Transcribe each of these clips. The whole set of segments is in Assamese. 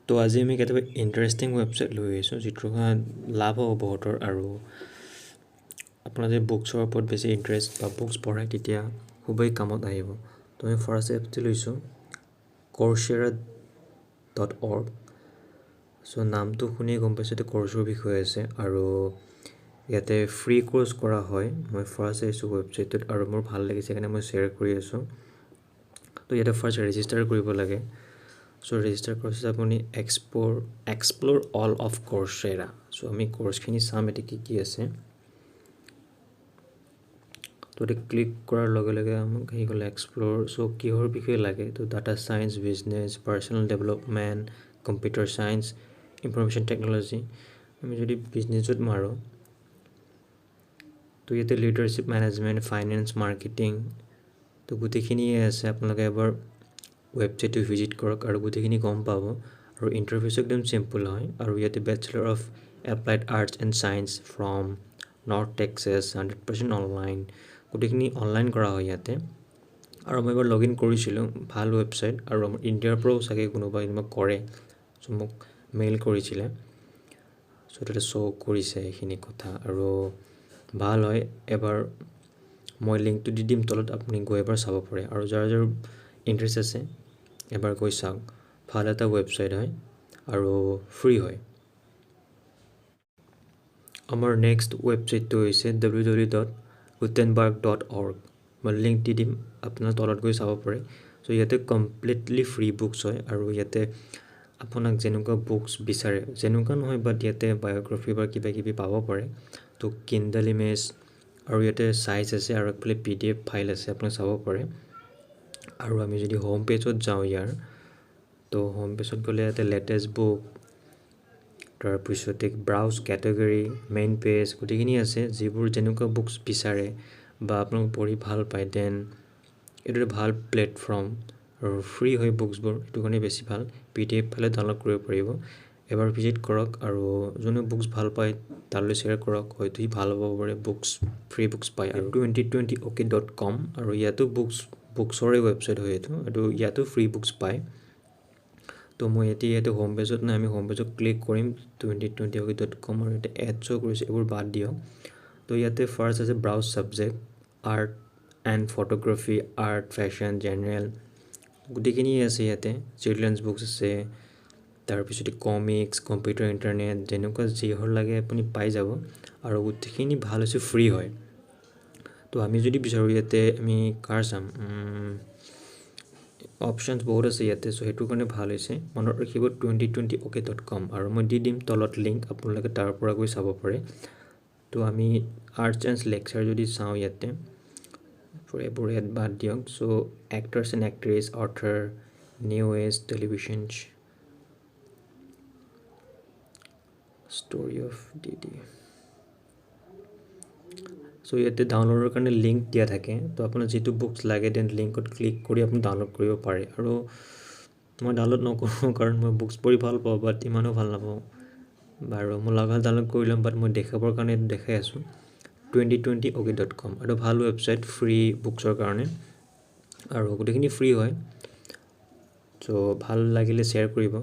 তো আজি আমি কেতিয়াবা ইণ্টাৰেষ্টিং ৱেবছাইট লৈ আহিছোঁ, যিটোৰ কাৰণে লাভ হ'ব বহুতৰ। আৰু আপোনাৰ যদি বুকছৰ ওপৰত বেছি ইণ্টাৰেষ্ট বা বুকছ পঢ়ে, তেতিয়া খুবেই কামত আহিব। তো আমি ফাৰ্ষ্ট এপটো লৈছোঁ coursera.org। চ' নামটো শুনিয়ে গম পাইছোঁ এইটো কৰ্চৰ বিষয়ে আছে আৰু ইয়াতে ফ্ৰী কৰ্চ কৰা হয়। মই ফাৰ্ষ্ট আহিছোঁ ৱেবছাইটটোত আৰু মোৰ ভাল লাগিছে কাৰণে মই শ্বেয়াৰ কৰি আছোঁ। তো ইয়াতে ফাৰ্ষ্ট ৰেজিষ্টাৰ কৰিব লাগে। চ' ৰেজিষ্টাৰ কৰাৰ পিছত আপুনি explore all of Coursera। So আমি কৰ্চখিনি চাম এতিয়া কি কি আছে। তো এতিয়া ক্লিক কৰাৰ লগে লগে আমাক আহি গ'ল এক্সপ্ল'ৰ। চ' কিহৰ বিষয়ে লাগে, তো data science, business, personal development, computer science, information technology. আমি যদি বিজনেছত মাৰোঁ, তো ইয়াতে লিডাৰশ্বিপ, মেনেজমেণ্ট, ফাইনেন্স, মাৰ্কেটিং, তো গোটেইখিনিয়ে আছে। আপোনালোকে এবাৰ ৱেবছাইটটো ভিজিট কৰক আৰু গোটেইখিনি গম পাব। আৰু ইণ্টাৰফেচ একদম চিম্পল হয়। আৰু ইয়াতে Bachelor of Applied Arts and Science from North Texas, 100% online, গোটেইখিনি অনলাইন কৰা হয় ইয়াতে। আৰু মই এবাৰ লগ ইন কৰিছিলোঁ, ভাল ৱেবছাইট। আৰু আমাৰ ইণ্ডিয়াৰ পৰাও চাগে কোনোবাই কোনোবা কৰে, চ' মোক মেইল কৰিছিলে। চ' তাতে শ্ব' কৰিছে এইখিনি কথা আৰু ভাল হয়। এবাৰ মই লিংকটো দি দিম তলত, আপুনি গৈ এবাৰ চাব পাৰে। আৰু যাৰ যাৰ ইণ্টাৰেষ্ট আছে এবাৰ গৈ চাওক, ভাল এটা ৱেবছাইট হয় আৰু ফ্ৰী হয়। আমাৰ নেক্সট ৱেবছাইটটো হৈছে ww.gutenberg.org। মই লিংক দি দিম, আপোনাৰ তলত গৈ চাব পাৰে। চ' ইয়াতে কমপ্লিটলি ফ্ৰী বুকছ হয় আৰু ইয়াতে আপোনাক যেনেকুৱা বুকছ বিচাৰে, যেনেকুৱা নহয়, বাট ইয়াতে বায়'গ্ৰাফি বা কিবা কিবি পাব পাৰে। তো কিণ্ডল ইমেজ আৰু ইয়াতে চাইজ আছে আৰু একফালে PDF file আছে, আপুনি চাব পাৰে। আৰু আমি যদি হোম পেজত যাওঁ ইয়াৰ, তো হোম পেজত গ'লে ইয়াতে লেটেষ্ট বুক, তাৰপিছতে ব্ৰাউজ কেটেগৰী, মেইন পেজ, গোটেইখিনি আছে। যিবোৰ যেনেকুৱা বুকছ বিচাৰে বা আপোনালোকে পঢ়ি ভাল পায়, then এইটো এটা ভাল প্লেটফৰ্ম আৰু ফ্ৰী হয় বুকছবোৰ, সেইটো কাৰণে বেছি ভাল। PDF ফাইলত ডাউনলোড কৰিব পাৰিব। এবাৰ ভিজিট কৰক আৰু যোনে বুকছ ভাল পায় তালৈ শ্বেয়াৰ কৰক, হয়তো সি ভাল পাব পাৰে বুকছ, ফ্ৰী বুকছ পায়। আৰু 2020ok.com, আৰু ইয়াতো বুকছৰে ৱেবছাইট হয় এইটো, এইটো ইয়াতো ফ্ৰী বুকছ পায়। তো মই এতিয়া ইয়াতে হোম পেজত নাই, আমি হোম পেজত ক্লিক কৰিম 2020ok.com। আৰু ইয়াতে এড শ্ব' কৰিছে, এইবোৰ বাদ দিয়ক। তো ইয়াতে ফাৰ্ষ্ট আছে browse subject, art and photography, art, fashion, general, গোটেইখিনিয়ে আছে ইয়াতে। চিলড্ৰেনছ বুকছ আছে, তাৰপিছতে কমিক্স, কম্পিউটাৰ, ইণ্টাৰনেট, যেনেকুৱা যিহৰ লাগে আপুনি পাই যাব। আৰু গোটেইখিনি ভাল হৈছে, ফ্ৰী হয়। তো আমি যদি বিচাৰোঁ ইয়াতে আমি কাৰ চাম, অপশ্যনছ বহুত আছে ইয়াতে। চ' সেইটো কাৰণে ভাল হৈছে। মনত ৰাখিব 2020ok.com। আৰু মই দি দিম তলত লিংক, আপোনালোকে তাৰ পৰা গৈ চাব পাৰে। তো আমি আৰ্টছ এণ্ড লেকচাৰ যদি চাওঁ ইয়াতে, এইবোৰ ইয়াত বাদ দিয়ক। So actors and actress, author, new age, television, story of D. So ইয়াতে ডাউনলোডৰ কাৰণে লিংক দিয়া থাকে। তো আপোনাৰ যিটো বুকছ লাগে, then লিংকত ক্লিক কৰি আপুনি ডাউনলোড কৰিব পাৰে। আৰু মই ডাউনলোড নকৰোঁ, কাৰণ মই বুকছ পঢ়ি ভাল পাওঁ, বাট ইমানো ভাল নাপাওঁ। বাৰু মই লগা ডাউনলোড কৰি ল'ম, বাট মই দেখাবৰ কাৰণে এইটো দেখাই আছোঁ। 2020ok.com আৰু ভাল ৱেবছাইট ফ্ৰী বুকছৰ কাৰণে, আৰু গোটেইখিনি ফ্ৰী হয়। চ' ভাল লাগিলে শ্বেয়াৰ কৰিব।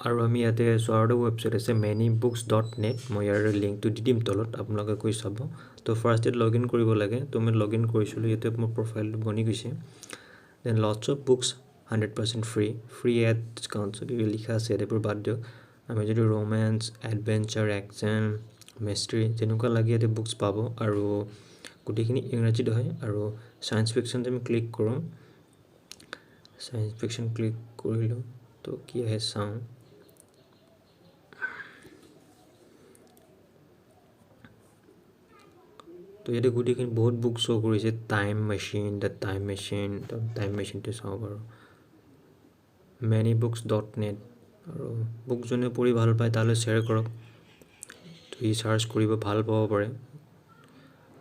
আৰু আমি ইয়াতে চোৱাৰ এটা ৱেবছাইট আছে manybooks.net, মই ইয়াৰ লিংকটো দি দিম তলত, আপোনালোকে গৈ চাব। তো ফাৰ্ষ্ট ইয়াত লগ ইন কৰিব লাগে। তো মই লগ ইন কৰিছিলোঁ, ইয়াতে মোৰ প্ৰফাইলটো বনি গৈছে। Then lots of books, 100% free, free ad discount লিখা আছে ইয়াত, এইবোৰ বাদ দিয়ক। আমি যদি ৰোমেঞ্চ, এডভেঞ্চাৰ, একশ্যন, মিষ্ট্ৰি যেনেকুৱা লাগে ইয়াতে বুকছ পাব। আৰু গোটেইখিনি ইংৰাজীত হয়। আৰু ছায়েন্স ফিকশ্যন আমি ক্লিক কৰোঁ, ছায়েন্স ফিকশ্যন ক্লিক কৰিলোঁ, তো কি আহে চাওঁ। তো ইয়াতে গোটেইখিনি বহুত বুক শ্ব' কৰিছে। Time machine, the time machine, time মেচিনটো চাওঁ বাৰু, manybooks.net। আৰু বুক যোনে পঢ়ি ভাল পায় তালৈ শ্বেয়াৰ কৰক, তো ই চাৰ্চ কৰিব ভাল পাব পাৰে।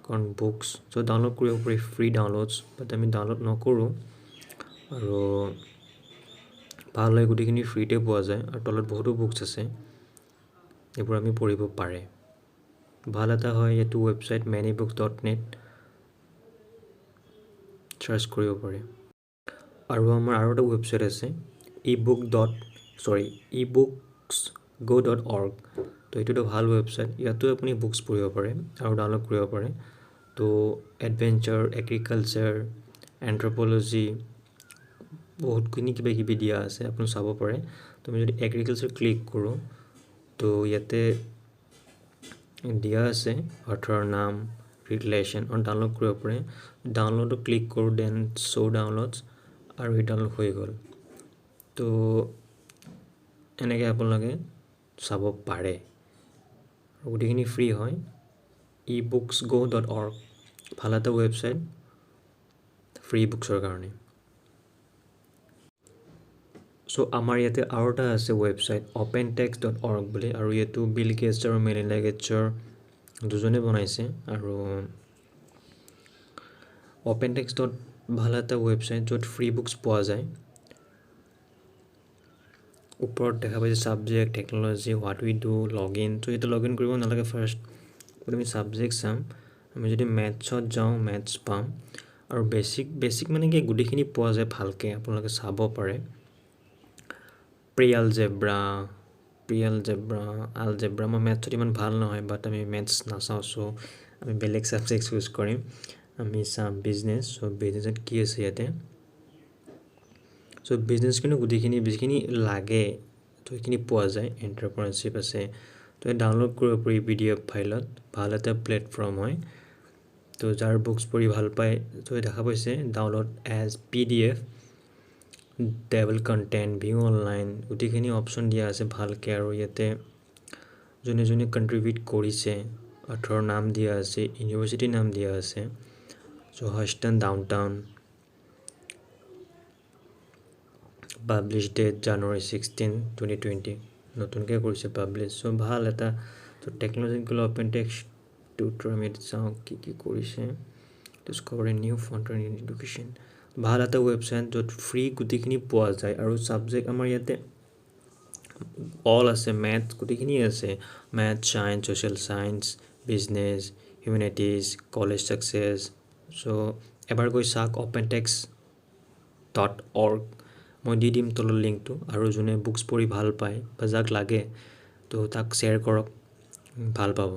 কাৰণ বুকছ চ' ডাউনলোড কৰিব পাৰি, ফ্ৰী ডাউনলোডছ, বাট আমি ডাউনলোড নকৰোঁ। আৰু ভাল হয়, গোটেইখিনি ফ্ৰীতে পোৱা যায়। আৰু তলত বহুতো বুকছ আছে, এইবোৰ আমি পঢ়িব পাৰে। ভাল এটা হয় এইটো ৱেবছাইট manybooks.net, search কৰিব পাৰে। আৰু আমাৰ আৰু এটা ৱেবছাইট আছে ebook dot sorry ebooks go dot org. তো এইটোতো ভাল ৱেবছাইট, ইয়াতো আপুনি বুকছ পঢ়িব পাৰে আৰু ডাউনলোড কৰিব পাৰে। তো এডভেঞ্চাৰ, এগ্ৰিকালচাৰ, এন্থ্ৰপ'লজি, বহুতখিনি কিবা কিবি দিয়া আছে, আপুনি চাব পাৰে। তো আমি যদি এগ্ৰিকালচাৰ ক্লিক কৰোঁ, তো ইয়াতে দিয়া আছে অথৰৰ নাম, ৰিলেশ্যন, আৰু ডাউনলোড কৰিব পাৰে। ডাউনলোডত ক্লিক কৰোঁ, then show ডাউনলোডছ, আৰু এই ডাউনলোড হৈ গ'ল। তো এনেকৈ আপোনালোকে চাব পাৰে, আৰু গোটেইখিনি ফ্ৰী হয়। ebooksgo.org ভাল এটা ৱেবছাইট ফ্ৰী বুকছৰ কাৰণে। চ' আমাৰ ইয়াতে আৰু এটা আছে ৱেবছাইট opentext.org বুলি, আৰু ইয়াতো বিল গেটছ আৰু মেলিণ্ডা গেটছৰ দুজনে বনাইছে। আৰু অ'পেন টেক্সট ডট ভাল এটা ৱেবছাইট য'ত ফ্ৰী বুকছ পোৱা যায়। ওপৰত দেখা পাইছে subject, technology, what we do, log in. ত' ইয়াতে লগ ইন কৰিব নালাগে, ফাৰ্ষ্ট আমি ছাবজেক্ট চাম। আমি যদি মেথছত যাওঁ, মেথছ পাম, আৰু বেছিক বেছিক মানে কি গোটেইখিনি পোৱা যায় ভালকৈ, আপোনালোকে চাব পাৰে। প্ৰি আলজেব্ৰা, আলজেব্ৰা মই মেথছত ইমান ভাল নহয়, বাট আমি মেথছ নাচাওঁ, চ' আমি বেলেগ ছাবজেক্ট চুজ কৰিম। আমি চাম বিজনেছ। চ' বিজনেছত কি আছে ইয়াতে? চ' বিজনেছ কিন্তু গোটেইখিনি যিখিনি লাগে তো সেইখিনি পোৱা যায়। এণ্টাৰপ্ৰনাৰশ্বিপ আছে, তো ডাউনলোড কৰিব পাৰি PDF ফাইলত, ভাল এটা প্লেটফৰ্ম হয়। তো যাৰ বুকছ পঢ়ি ভাল পায়, তো দেখা পাইছে download as PDF, table content, view online, গোটেইখিনি অপশ্যন দিয়া আছে ভালকৈ। আৰু ইয়াতে যোনে যোনে কণ্ট্ৰিবিউট কৰিছে, অথৰৰ নাম দিয়া আছে, ইউনিভাৰ্চিটিৰ নাম দিয়া আছে। So Houston downtown, publish date January 16, 2020, নতুনকৈ কৰিছে পাব্লিছ। চ' ভাল এটা। ত' টেকন'লজি গ'লে অ'পেন টেক্সট টিউটৰ আমি চাওঁ কি কি কৰিছে। Discover a new frontier in education, ভাল এটা ৱেবছাইট য'ত ফ্ৰী গোটেইখিনি পোৱা যায়। আৰু ছাবজেক্ট আমাৰ ইয়াতে অল আছে, মেথছ গোটেইখিনিয়ে আছে, maths, science, social science, business, humanities, college success. So এবাৰ গৈ চাওক opentext.org, মই দি দিম তলৰ লিংকটো। আৰু যোনে বুকছ পঢ়ি ভাল পায় বা যাক লাগে, তো তাক শ্বেয়াৰ কৰক, ভাল পাব।